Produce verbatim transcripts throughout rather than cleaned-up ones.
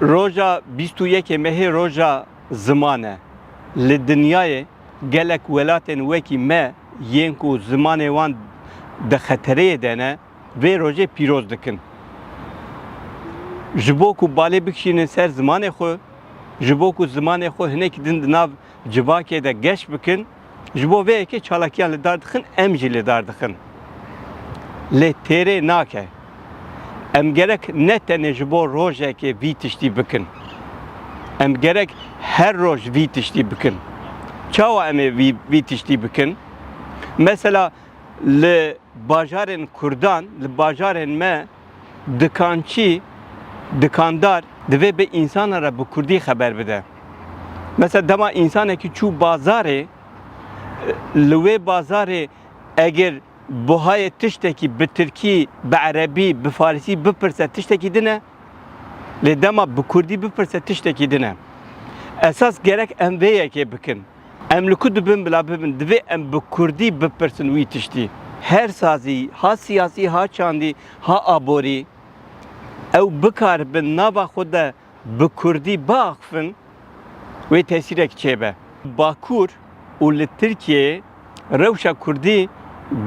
Roja bîst û yekê mehê roja ziman e. Li dinyayê gelek welatên wekî me yên ku zimanê wan di xetereyê de ne, vê rojê pîroz dikin. Ji bo ku balê bikişînin ser zimanê xwe, ji bo ku zimanê xwe hinekî din di nav civakê de geş bikin, ji bo vê yekê çalakiyan li dar dixin, em jî li dar dixin. Lê têrê nake. Em gerek ne tenê ji bo rojekê vî tiştî bikin. Em gerek her roj vî tiştî bikin. Çawa em ê vî, vî tiştî bikin? Mesela li bajarên Kurdan, li bajarên me dikançî, dikandar divê bi însanan re bi kurdî xeber bide. Mesela dema însanekî çû bazarê, li wê bazarê eger buhayê tiştekî bi tirkî, bi erebî, bi farisî bipirse, tiştekî din e. Lê dema bi kurdî bipirse, tiştekî din e. Esas gerek em vê yekê bikin. Em li ku dibin bila bibin, divê em bi kurdî bipirsin wî tiştî. Her sazî, ha siyasî, ha çandî, ha aborî, ew bikaribin nava xwe de bi kurdî biaxifin, wê tesîrek çêbe. Bakur û li Tirkiyeyê rewşa kurdî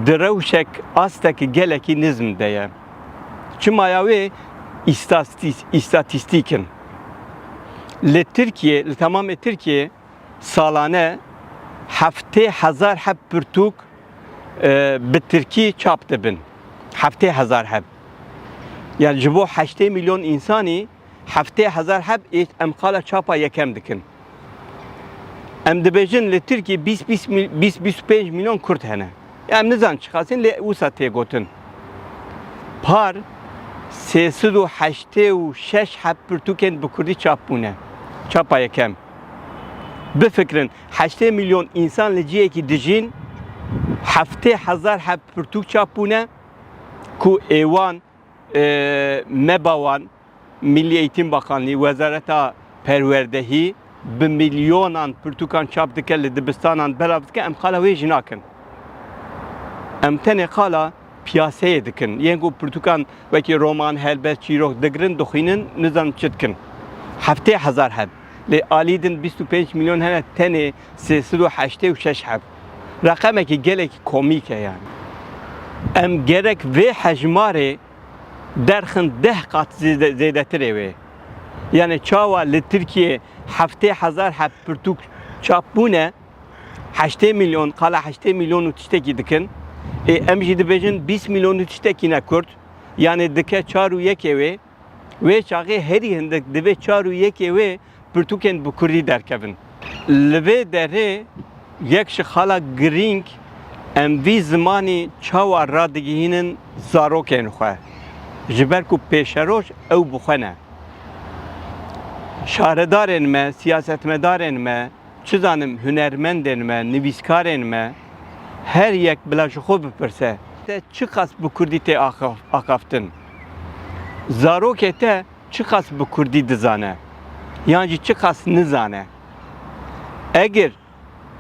di rewşek, astek gelekî nizm de ye. Çima ya wê îstastîs-, îstatîstîk in. Li Tirkiye, li temamê Tirkiye salane heftê hezar heb pirtûk, e, bi tirkî çap dibin. Heftê hezar heb. Yani ji bo heştê milyon însanî heftê hezar heb ê em qala çapa yekem dikin. Em dibêjin li Tirkî bîst, bîst mil-, bîst, bîst û pênc milyon Kurd hene. Em nizan çiqas in, lê wisa tê gotin. Par sê sed û heştê û şeş heb pirtûkên bi kurdî çap bûne. Çapa yekem. Bifikirin, heştê milyon însan li cihekî dijîn, heftê hezar heb pirtûk çap bûne ku êwan, e, meba wan, Milli Eğitim Bakanlığı, Wezareta Perwerdehî bi milyonan pirtûkan çap dike, li dibistanan belav dike, em qala wê jî nakin. Em tenê qala piyaseyê dikin. Yên ku pirtûkan wekî roman, helbest, çîrok digirin, dixwînin, nizanin çi dikin. Heftê hezar heb. Lê alî din bîst û pênc milyon hene, tenê sê sed û heştê û şeş heb. Reqemekî gelekî komîk e yani. Em gerek vê hejmarê derxin deh qat zêde-, zêdetirê wê. Yani çawa li Tirkiye heftê hezar heb pirtûk çap bûne, heştê milyon, qala heştê milyon û tiştekî dikin. Ê, em jî dibêjin bîst milyon û tiştekî ne Kurd. Yani dike çar û yekê wê. Wê çaxê herî hindik divê çar û yekê wê pirtûkên bi kurdî derkevin. Li vê derê yek ji xala girîng, em vî zimanî çawa radigihînin zarokên xwe? Ji ber ku pêşeroj ew bi xwe ne. Şaredarên me, siyasetmedarên me, çi zanim, hunermendên me, nivîskarên me, her yek bila ji xwe bipirse, te çiqas bi kurdî tê axaf-, axaftin? Zarokê te çiqas bi kurdî dizane? Yan jî çiqas nizane? Eger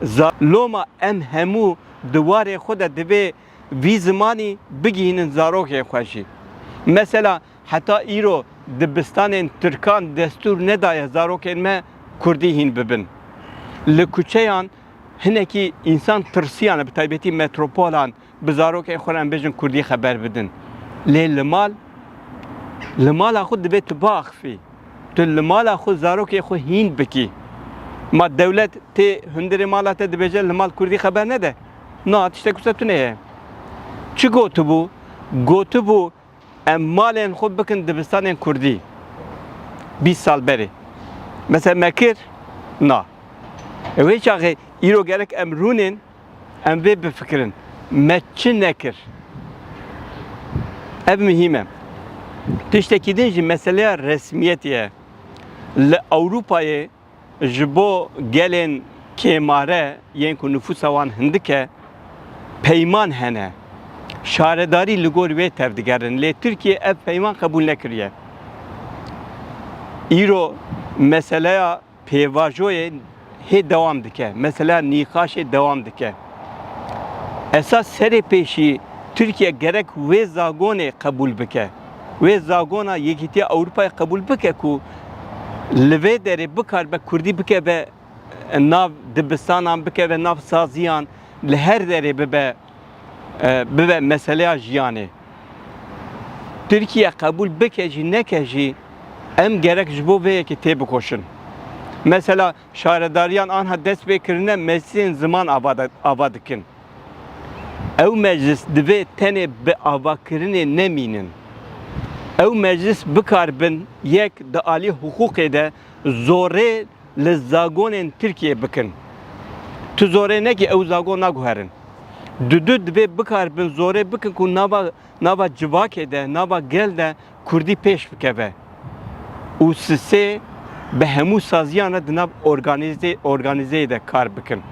za-, loma em hemû di warê xwe de divê vî zimanî bigihînin zarokên xwe jî. Mesela heta îro dibistanên tirkan destûr nedaye zarokên me kurdî hîn bibin. Li kuçeyan hinekî însan tirsiyane, bi taybetî metropolan, bi zarokên xwe re em bêjin kurdî xeber bidin. Lê li mal, li mala xwe divê tu biaxifî. Tu li mala xwe zarokê xwe hîn bikî. Ma dewlet tê hundirê mala te dibêje li mal kurdî xeber nede? Na, tiştek wisa tune ye. Çi gotibû? Gotibû, em malên xwe bikin dibistanên kurdî. Bîst sal berê. Mesela me kir? Na. E, wê çaxê îro gerek em rûnên, em vê bifikirin. Me çi nekir? Ev muhîm e. Tiştekî din jî meseleya resmiyetê ye. Li Ewropayê ji bo gelên kêmare yên ku nifûsa wan hindik e, peyman hene. Şaredarî li gor wê tevdigerin. Lê Tirkiye ev peyman qebûl nekiriye. Îro meseleya pêvajoyê hê dewam dike. Meseleya nîqaşê dewam dike. Esas serê pêşî Tirkiye gerek wê zagonê qebûl bike. Wê zagona Yekîtiya Ewropayê qebûl bike ku Li vê derê bikaribe kurdî bikeve nav dibistanan, bikeve nav saziyan, li her derê bibe, e, bibe meseleya jiyanê. Tirkiye qebûl bike jî neke jî, em gerek ji bo vê yekê têbikoşin. Mesela şaredariyan anha dest pê kirine meclisên ziman ava, ava dikin. Ew meclis divê tenê bi avakirinê nemînin. Ew meclis bikaribin yek di alî hiqûqê de zorê li zagonên Tirkiyê bikin. Tu zorê nekî, ew zagon naguherin. Dudu divê bikaribin zorê bikin ku nava, nava civakê de, nava gel de kurdî pêş bikeve. Û sisê bi hemû saziyan re di nav organîze-, organîzeyê de kar bikin.